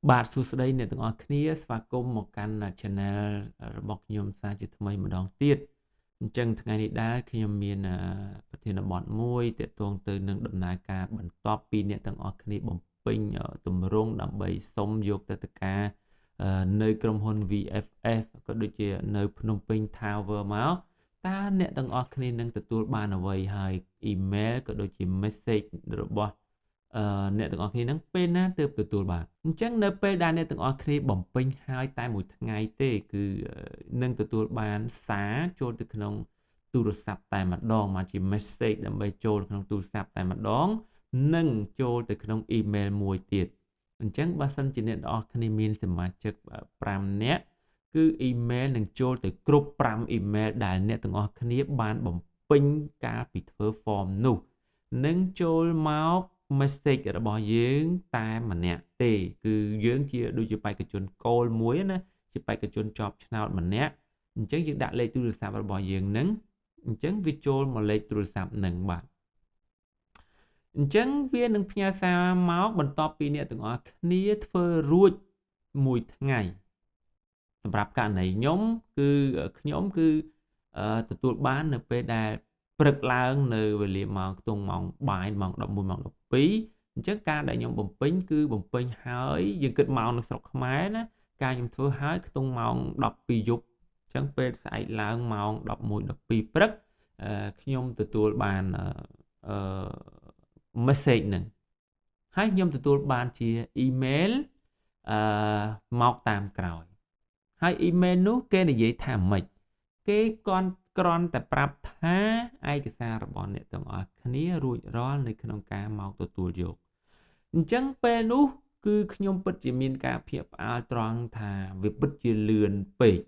បាទសួស្តីអ្នកទាំងអស់គ្នាស្វាគមន៍មកកាន់ Channel របស់ខ្ញុំសាជាថ្មីម្ដងទៀតអញ្ចឹងថ្ងៃនេះដែរខ្ញុំមានប្រធានបទមួយទាក់ទងទៅនឹងដំណើរការបន្ទាប់ពីអ្នកទាំងអស់គ្នាបំពេញទម្រង់ដើម្បីសុំយកទិដ្ឋាការនៅក្រុមហ៊ុន VFS ក៏ដូចជានៅភ្នំពេញ Tower មកតើអ្នកទាំងអស់គ្នានឹងទទួលបានអ្វីហើយ email ក៏ដូចជា message របស់អ្នកទាំងអស់គ្នានឹងពេលណាទើបទទួលបានអញ្ចឹងនៅពេលដែលអ្នកទាំងអស់គ្នាបំពេញហើយតែមួយថ្ងៃទេគឺនឹងទទួលបានសារចូលទៅក្នុងទូរស័ព្ទតែម្ដងមកជា message ដើម្បីចូលក្នុងទូរស័ព្ទតែម្ដងនិងចូលទៅក្នុង email មួយទៀតអញ្ចឹងបើសិនជាអ្នកទាំងអស់គ្នាមានសមាជិក5នាក់គឺ email នឹងចូលទៅគ្រប់5 email ដែលអ្នកទាំងអស់គ្នាបានបំពេញកាលពីធ្វើ form នោះនឹងចូលមក message របស់យើងតែម្នាក់ទេគឺយើងជាដូចជាបេក្ខជនគោលមួយណាជាបេក្ខជនជាប់ឆ្នោតម្នាក់អញ្ចឹងយើងដាក់លេខទូរស័ព្ទរបស់យើងនឹងអញ្ចឹងវាចូលមកលេខទូរស័ព្ទនឹងបាទអញ្ចឹងវានឹងផ្ញើសារមកបន្ទាប់ពីអ្នកទាំងអស់គ្នាធ្វើរួចមួយថ្ងៃសម្រាប់ករណីខ្ញុំគឺខ្ញុំគឺទទួលបាននៅពេលដែលព្រឹកឡើងនៅវេលាម៉ោងខ្ទង់ម៉ោងបាយម៉ោង11ម៉ោង12អញ្ចឹងការដែលខ្ញុំបំពេញគឺបំពេញហើយយើងគិតម៉ោងនៅស្រុកខ្មែរណាការខ្ញុំធ្វើហើយខ្ទង់ម៉ោង12យប់អញ្ចឹងពេលស្អែកឡើងម៉ោង11 12ព្រឹកខ្ញុំទទួលបានអឺ message ហ្នឹងហើយខ្ញុំទទួលបានជា email អឺមកតាមក្រោយហើយ email នោះគេនិយាយថាម៉េចគេគាត់គ្រាន់តែប្រាប់ថាឯកសាររបស់អ្នកទាំងអស់គ្នារួចរាល់នៅក្នុងការមកទទួលយកអញ្ចឹងពេលនោះគឺខ្ញុំពិតជាមានការភ្ញាក់ផ្អើលត្រង់ថាវាពិតជាលឿនពេក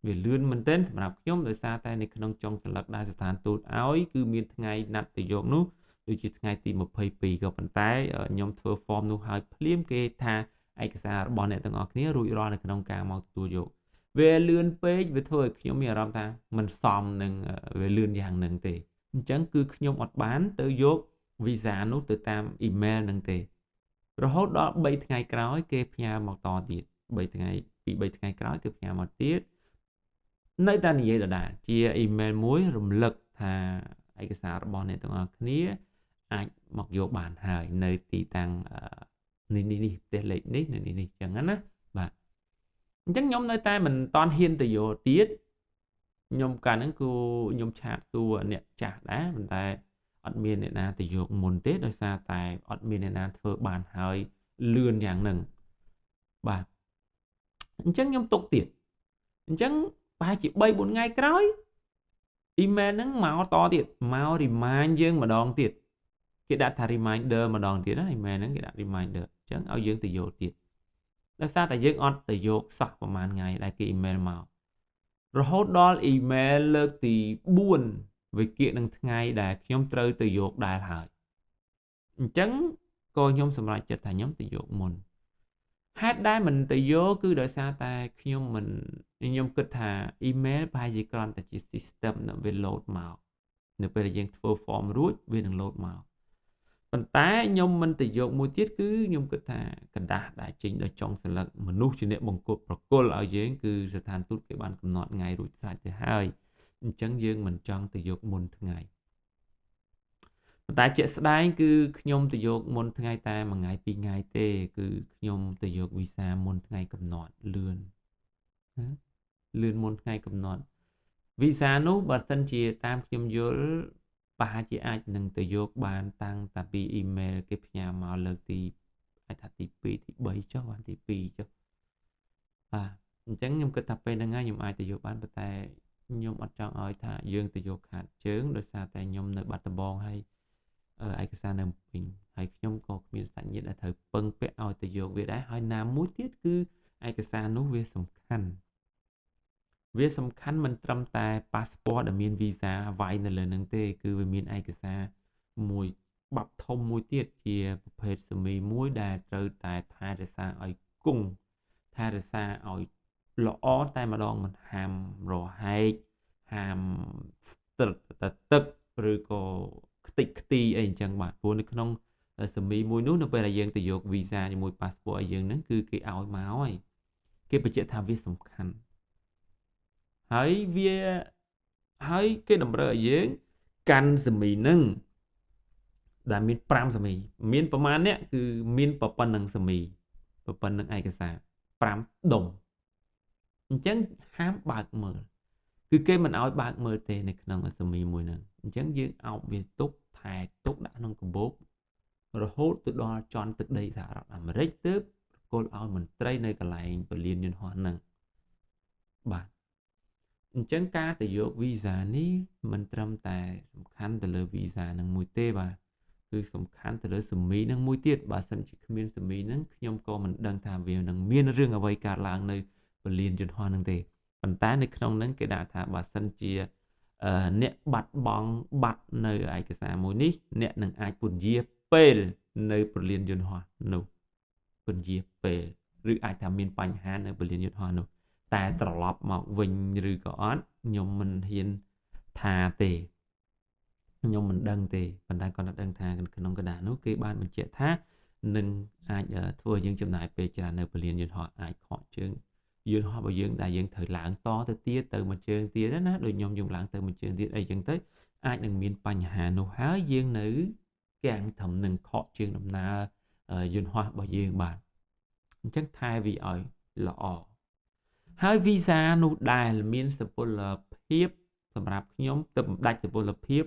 វាលឿនមែនទែនសម្រាប់ខ្ញុំដោយសារតែនៅក្នុងចុងសន្លឹកដែលស្ថានទូតឲ្យគឺមានថ្ងៃណាត់ទៅយកនោះដូចជាថ្ងៃទី22ក៏ប៉ុន្តែខ្ញុំធ្វើ form នោះហើយភ្លាមគេថាឯកសាររបស់អ្នកទាំងអស់គ្នារួចរាល់នៅក្នុងការមកទទួលយកវាលឿនពេកវាធ្វើឲ្យខ្ញុំមានអារម្មណ៍ថាមិនសមនឹងវាលឿនយ៉ាងហ្នឹងទេអញ្ចឹងគឺខ្ញុំអត់បានទៅយកវីសានោះទៅតាមអ៊ីមែលហ្នឹងទេរហូតដល់3ថ្ងៃក្រោយគេផ្ញើមកតទៀត3ថ្ងៃពី3ថ្ងៃក្រោយគេផ្ញើមកទៀតនៅតែនិយាយដដែលជាអ៊ីមែលមួយរំលឹកថាឯកសាររបស់អ្នកទាំងអស់គ្នាអាចមកយកបានហើយនៅទីតាំងនេះនេះនេះផ្ទះលេខនេះនៅនេះនេះអញ្ចឹងណាបាទអញ្ចឹងខ្ញុំនៅតែមិនតន់ហ៊ានទៅយកទៀតខ្ញុំកាលហ្នឹងគឺខ្ញុំ chat សួរអ្នកចាស់ដែរប៉ុន្តែអត់មានអ្នកណាទៅយកមុនទេដោយសារតែអត់មានអ្នកណាធ្វើបានហើយលឿនយ៉ាងហ្នឹងបាទអញ្ចឹងខ្ញុំទុកទៀតអញ្ចឹងប្រហែលជា3 4ថ្ងៃក្រោយអ៊ីមែលហ្នឹងមកតទៀតមក remind យើងម្ដងទៀតគេដាក់ថា reminder ម្ដងទៀតណាអ៊ីមែលហ្នឹងគេដាក់ reminder អញ្ចឹងឲ្យយើងទៅយកទៀតដោយសារតែយើងអត់ទៅយកសោះប្រហែលថ្ងៃដែលគេអ៊ីមែលមករហូតដល់អ៊ីមែលលើកទី4វាគៀកនឹងថ្ងៃដែលខ្ញុំត្រូវទៅយកដែលហើយអញ្ចឹងក៏ខ្ញុំសម្រេចចិត្តថាខ្ញុំទៅយកមុនហេតុដែលមិនទៅយកគឺដោយសារតែខ្ញុំមិនខ្ញុំគិតថាអ៊ីមែលប្រហែលជាគ្រាន់តែជា system ដែលវា load មកនៅពេលដែលយើងធ្វើ form រួចវានឹង load មកប៉ុន្តែខ្ញុំមិនទៅយកមួយទៀតគឺខ្ញុំគិតថាក្រដាសដែលចេញដោយចុងសន្លឹកមនុស្សជាអ្នកបង្គោលប្រគល់ឲ្យយើងគឺស្ថានទូតគេបានកំណត់ថ្ងៃរួចស្រេចទៅហើយអញ្ចឹងយើងមិនចង់ទៅយកមុនថ្ងៃប៉ុន្តែជាក់ស្ដែងគឺខ្ញុំទៅយកមុនថ្ងៃតែមួយថ្ងៃពីរថ្ងៃទេគឺខ្ញុំទៅយកវីសាមុនថ្ងៃកំណត់លឿនលឿនមុនថ្ងៃកំណត់វីសានោះបើសិនជាតាមខ្ញុំយល់ប្រហែលជាអាចនឹងទៅយកបានតាំងតាពីអ៊ីមែលគេផ្ញើមកលើកទីអាចថាទី2ទី3ចុះបានទី2ចុះបាទអញ្ចឹងខ្ញុំគិតថាពេលហ្នឹងហើយខ្ញុំអាចទៅយកបានប៉ុន្តែខ្ញុំអត់ចង់ឲ្យថាយើងទៅយកខាតជើងដោយសារតែខ្ញុំនៅបាត់ដំបងហើយឯកសារនៅពេញហើយខ្ញុំក៏គ្មានសាច់ញាតិដែលត្រូវពឹងពាក់ឲ្យទៅយកវាដែរហើយណាមួយទៀតគឺឯកសារនោះវាសំខាន់វាសំខាន់មិនត្រឹមតែប៉ាសពតដែលមានវីសាវាយនៅលើនឹងទេគឺវាមានឯកសារមួយបាប់ធំមួយទៀតជាប្រភេទសមីមួយដែលត្រូវតែថែរក្សាឲ្យគង់ថែរក្សាឲ្យល្អតែម្ដងមិនហាមរហែកហាមស្ទឹកទឹកឬក៏ខ្ទេចខ្ទីអីអញ្ចឹងបាទព្រោះនៅក្នុង សមីមួយនោះនៅពេលដែលយើងទៅយកវីសាជាមួយប៉ាសពតឲ្យយើងហ្នឹងគឺគេឲ្យមកហើយគេបញ្ជាក់ថាវាសំខាន់ហើយវាហើយគេតម្រូវឲ្យយើងកាន់សមីហ្នឹងដែលមាន5សមីមានប្រមាណអ្នកគឺមានប៉ុណ្ណឹងសមីប៉ុណ្ណឹងឯកសារ5ដុំអញ្ចឹងហាមបើកមើលគឺគេមិនឲ្យបើកមើលទេនៅក្នុងសមីមួយហ្នឹងអញ្ចឹងយើងអោបវាទុកថែទុកដាក់ក្នុងកាបូបរហូតទៅដល់ជាន់ទឹកដីសហរដ្ឋអាមេរិកទើបប្រគល់ឲ្យមន្ត្រីនៅកន្លែងពលានយន្តហោះហ្នឹងបាទអញ្ចឹងការទៅយកវីសានេះមិនត្រឹមតែសំខាន់ទៅលើវីសានឹងមួយទេបាទគឺសំខាន់ទៅលើសមីនឹងមួយទៀតបើសិនជាគ្មានសមីនឹងខ្ញុំក៏មិនដឹងថាវានឹងមានរឿងអ្វីកើតឡើងនៅពលានយន្តហោះនឹងទេប៉ុន្តែនៅក្នុងនឹងគេដាក់ថាបើសិនជាអ្នកបាត់បង់បាត់នៅឯកសារមួយនេះអ្នកនឹងអាចពន្យាពេលនៅពលានយន្តហោះនោះពន្យាពេលឬអាចថាមានបញ្ហានៅពលានយន្តហោះនោះតែត្រឡប់មកវិញឬក៏អត់ខ្ញុំមិនហ៊ានថាទេខ្ញុំមិនដឹងទេប៉ុន្តែគាត់ដឹងថាក្នុងកណ្ដាលនោះគេបានបញ្ជាក់ថានឹងអាចធ្វើឲ្យយើងចំណាយពេលច្រើននៅពលានយន្តហោះអាចខកជើងយន្តហោះរបស់យើងដែលយើងត្រូវឡើងតទៅទៀតទៅមួយជើងទៀតណាដូចខ្ញុំយើងឡើងទៅមួយជើងទៀតអីចឹងទៅអាចនឹងមានបញ្ហានោះហើយយើងនៅកាំងត្រឹមនឹងខកជើងដំណើរយន្តហោះរបស់យើងបាទអញ្ចឹងថែវាឲ្យល្អហើយវីសានោះដែលមានសុពលភាពសម្រាប់ខ្ញុំទៅបំដាច់សុពលភាព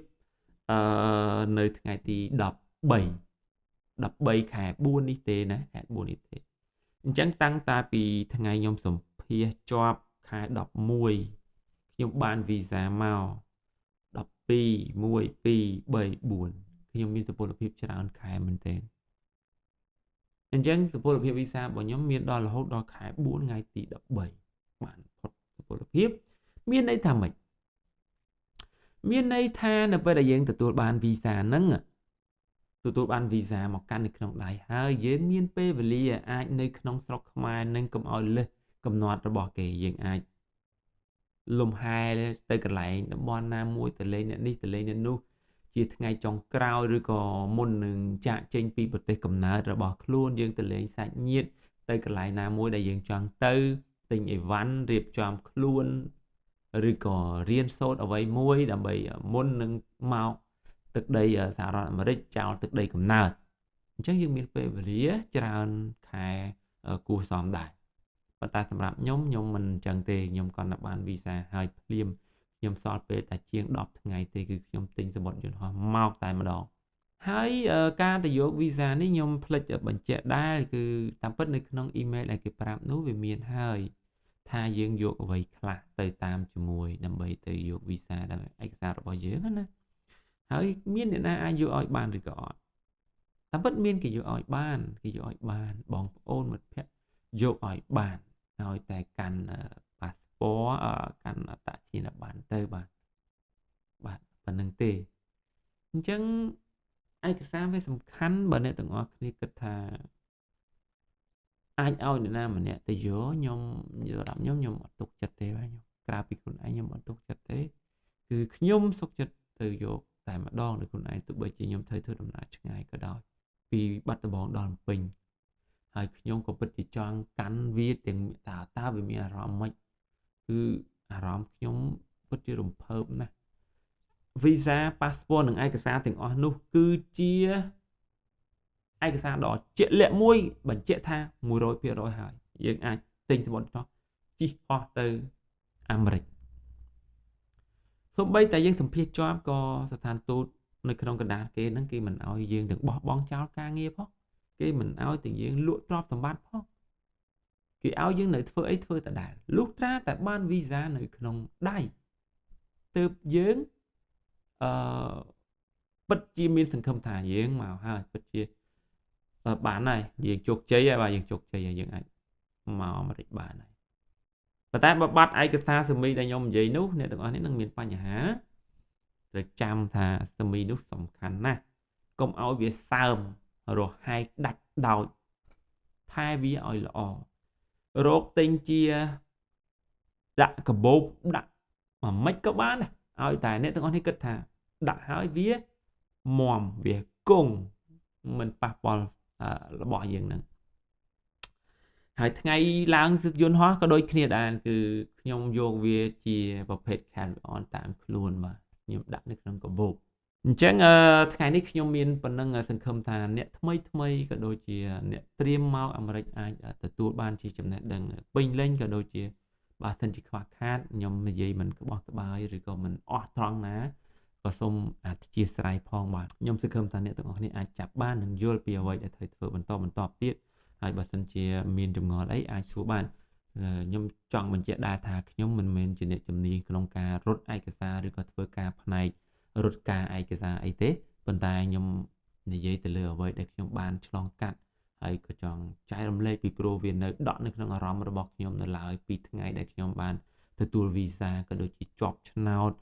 នៅថ្ងៃទី13ខែ4នេះទេណាខែ4នេះទេអញ្ចឹងតាំងតែពីថ្ងៃខ្ញុំសម្ភាសជាប់ខែ11ខ្ញុំបានវីសាមក12 1 2 3 4ខ្ញុំមានសុពលភាពច្រើនខែមែនទែនអញ្ចឹងសុពលភាពវីសារបស់ខ្ញុំមានដល់រហូតដល់ខែ4ថ្ងៃទី13បានផុតសុពលភាពមានន័យថាម៉េចមានន័យថានៅពេលដែលយើងទទួលបានវីសាហ្នឹងទទួលបានវីសាមកកាន់នៅក្នុងដៃហើយយើងមានពេលវេលាអាចនៅក្នុងស្រុកខ្មែរនឹងកុំឲ្យលើសកំណត់របស់គេយើងអាចលំហែទៅកន្លែងតំបន់ណាមួយទៅលេងអ្នកនេះទៅលេងអ្នកនោះជាថ្ងៃចុងក្រោយឬក៏មុននឹងចាកចេញពីប្រទេសកំណើតរបស់ខ្លួនយើងទៅលេងសាច់ញាតិទៅកន្លែងណាមួយដែលយើងចង់ទៅទិញអីវ៉ាន់រៀបចំខ្លួនឬក៏រៀនសូត្រអ្វីមួយដើម្បីមុននឹងមកទឹកដីសហរដ្ឋអាមេរិកចោលទឹកដីកំណើតអញ្ចឹងយើងមានពេលវេលាច្រើនខែគួរសមដែរប៉ុន្តែសម្រាប់ខ្ញុំខ្ញុំមិនអញ្ចឹងទេខ្ញុំគាត់តែបានវីសាហើយភ្លាមខ្ញុំសល់ពេលតែជាង10ថ្ងៃទេគឺខ្ញុំទិញសំបុត្រយន្តហោះមកតែម្ដងហើយការទៅយកវីសានេះខ្ញុំភ្លេចបញ្ជាក់ដែរគឺតាមពិតនៅក្នុងអ៊ីមែលដែលគេប្រាប់នោះវាមានហើយថាយើងយកអ្វីខ្លះទៅតាមជាមួយដើម្បីទៅយកវីសាដែលឯកសាររបស់យើងណាហើយមានអ្នកណាអាចយកឲ្យបានឬក៏អត់តាមពិតមានគេយកឲ្យបានគេយកឲ្យបានបងប្អូនមិត្តភ័ក្តិយកឲ្យបានឲ្យតែកាន់ប៉ាសពតកាន់អត្តសញ្ញាណប័ណ្ណទៅបាទបាទប៉ុណ្្នឹងទេអញ្ចឹងឯកសារវាសំខាន់បើអ្នកទាំងអស់គ្នាគិតថាអាចឲ្យអ្នកណាម្នាក់ទៅយកខ្ញុំសម្រាប់ខ្ញុំខ្ញុំអត់ទុកចិត្តទេបាទខ្ញុំក្រៅពីខ្លួនឯងខ្ញុំអត់ទុកចិត្តទេគឺខ្ញុំសុខចិត្តទៅយកតែម្ដងដោយខ្លួនឯងទោះបីជាខ្ញុំត្រូវធ្វើដំណើរឆ្ងាយក៏ដោយពីបាត់ដំបងដល់ភ្នំពេញហើយខ្ញុំក៏ពិតជាចង់កាន់វាទាំងតើវាមានអារម្មណ៍ម៉េចគឺអារម្មណ៍ខ្ញុំពិតជារំភើបណាស់វីសាប៉ាសពតនិងឯកសារទាំងអស់នោះគឺជាឯកសារដ៏ជាក់លាក់មួយបញ្ជាក់ថា 100% ហើយយើងអាចទិញសំបុត្រយន្តហោះជិះហោះទៅអាមេរិកសូម្បីតែយើងសម្ភាសជាប់ក៏ស្ថានទូតនៅក្នុងកណ្ដាលគេហ្នឹងគេមិនឲ្យយើងទាំងបោះបង់ចោលការងារផងគេមិនឲ្យទាំងយើងលក់ទ្រព្យសម្បត្តិផងគេឲ្យយើងនៅធ្វើអីធ្វើដដែលលុះត្រាតែបានវីសានៅក្នុងដៃទើបយើងពិតជាមានសង្ឃឹមថាយើងមកហើយពិតជាបានហើយយើងជោគជ័យហើយបាទយើងជោគជ័យហើយយើងអាចមកអាមេរិកបានហើយប៉ុន្តែបើបាត់ឯកសារសមីដែលខ្ញុំនិយាយនោះអ្នកទាំងអស់នេះនឹងមានបញ្ហាត្រូវចាំថាសមីនោះសំខាន់ណាស់កុំឲ្យវាសើមរហែកដាច់ដោចថែវាឲ្យល្អរកទិញជាដាក់កាបូបដាក់មួយម៉េចក៏បានដែរឲ្យតែអ្នកទាំងអស់នេះគិតថាដាក់ហើយវាមាំវាគង់ មិនប៉ះពាល់របស់យើងហ្នឹងហើយថ្ងៃឡើងយន្តហោះក៏ដូចគ្នាដែរគឺខ្ញុំយកវាជាប្រភេទ carry on តាមខ្លួនបាទខ្ញុំដាក់នៅក្នុងកាបូបអញ្ចឹងថ្ងៃនេះខ្ញុំមានប៉ុណ្ណឹងសង្ឃឹមថាអ្នកថ្មីថ្មីក៏ដូចជាអ្នកត្រៀមមកអាមេរិកអាចទទួលបានជាចំណេះដឹងពេញលេញក៏ដូចជាបើសិនជាខ្វះខាតខ្ញុំនិយាយមិនក្បោះក្បាយឬក៏មិនអស់ត្រង់ណាក៏សូមអធ្យាស្រ័យផងបាទខ្ញុំសង្ឃឹមថាអ្នកទាំងអស់គ្នាអាចចាប់បាននិងយល់ពីអ្វីដែលត្រូវធ្វើបន្តបន្តទៀតហើយបើសិនជាមានចម្ងល់អីអាចសួរបានខ្ញុំចង់បញ្ជាក់ដែរថាខ្ញុំមិនមែនជាអ្នកជំនាញក្នុងការរត់ឯកសារឬក៏ធ្វើការផ្នែករត់ការឯកសារអីទេប៉ុន្តែខ្ញុំនិយាយទៅលើអ្វីដែលខ្ញុំបានឆ្លងកាត់ហើយក៏ចង់ចែករំលែកពីព្រោះវានៅដក់នៅក្នុងអារម្មណ៍របស់ខ្ញុំនៅឡើយពីថ្ងៃដែលខ្ញុំបានទទួលវីសាក៏ដូចជាជាប់ឆ្នោត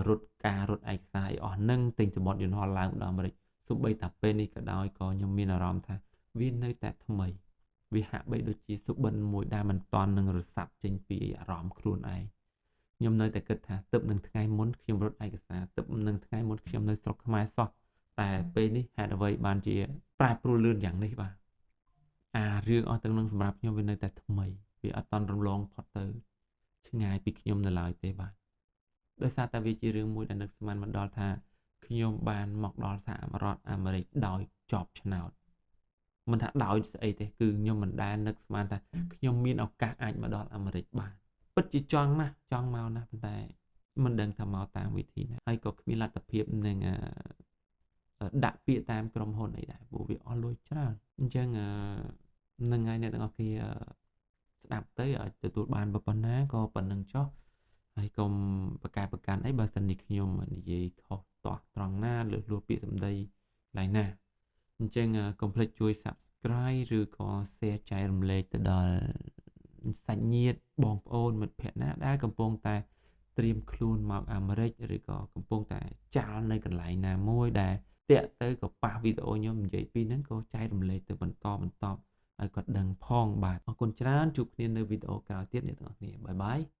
រត់ការរត់ឯកសារអីអស់នឹងទិញសំបុត្រយន្តហោះឡើងដល់អាមេរិកសូម្បីតែពេលនេះក៏ដោយក៏ខ្ញុំមានអារម្មណ៍ថាវានៅតែថ្មីវាហាក់បីដូចជាសុបិនមួយដែលមិនតាន់នឹងរសាត់ចេញពីអារម្មណ៍ខ្លួនឯងខ្ញុំនៅតែគិតថាទើបនឹងថ្ងៃមុនខ្ញុំរត់ឯកសារទើបនឹងថ្ងៃមុនខ្ញុំនៅស្រុកខ្មែរសោះតែពេលនេះហេតុអ្វីបានជាប្រែប្រួលលឿនយ៉ាងនេះបាទអារឿងអស់ទាំងនឹងសម្រាប់ខ្ញុំវានៅតែថ្មីវាអត់តាន់រំលងផុតទៅឆ្ងាយពីខ្ញុំនៅឡើយទេបាទដោយសារតែវាជារឿងមួយដែលនឹកស្មានមិនដល់ថាខ្ញុំបានមកដល់សហរដ្ឋអាមេរិកដោយជាប់ឆ្នោតមិនថាដោយស្អីទេគឺខ្ញុំមិនដែលនឹកស្មានថាខ្ញុំមានឱកាសអាចមកដល់អាមេរិកបានពិតជាចង់ណាស់ចង់មកណាស់ប៉ុន្តែមិនដឹងថាមកតាមវិធីណាហើយក៏គ្មានលទ្ធភាពនឹងដាក់ពាក្យតាមក្រុមហ៊ុនអីដែរព្រោះវាអស់លុយច្រើនអញ្ចឹងនឹងហើយអ្នកទាំងអស់គ្នាស្ដាប់ទៅឲ្យទទួលបានប៉ុណ្ណាក៏ប៉ុណ្ណឹងចុះហើយកុំប្រកែប្រកាន់អីបើសិនជាខ្ញុំនិយាយខុសទាស់ត្រង់ណាលើសលួសពាក្យសម្ដីកន្លែងណាអញ្ចឹងកុំភ្លេចជួយ Subscribe ឬក៏ Share ចែករំលែកទៅដល់សាច់ញាតិបងប្អូនមិត្តភក្តិណាដែលកំពុងតែត្រៀមខ្លួនមកអាមេរិកឬក៏កំពុងតែចាល់នៅកន្លែងណាមួយដែលតាក់ទៅក៏ប៉ះវីដេអូខ្ញុំនិយាយពីហ្នឹងក៏ចែករំលែកទៅបន្តបន្តឲ្យគាត់ដឹងផងបាទអរគុណច្រើនជួបគ្នានៅវីដេអូក្រោយទៀតអ្នកទាំងអស់គ្នាបាយបាយ។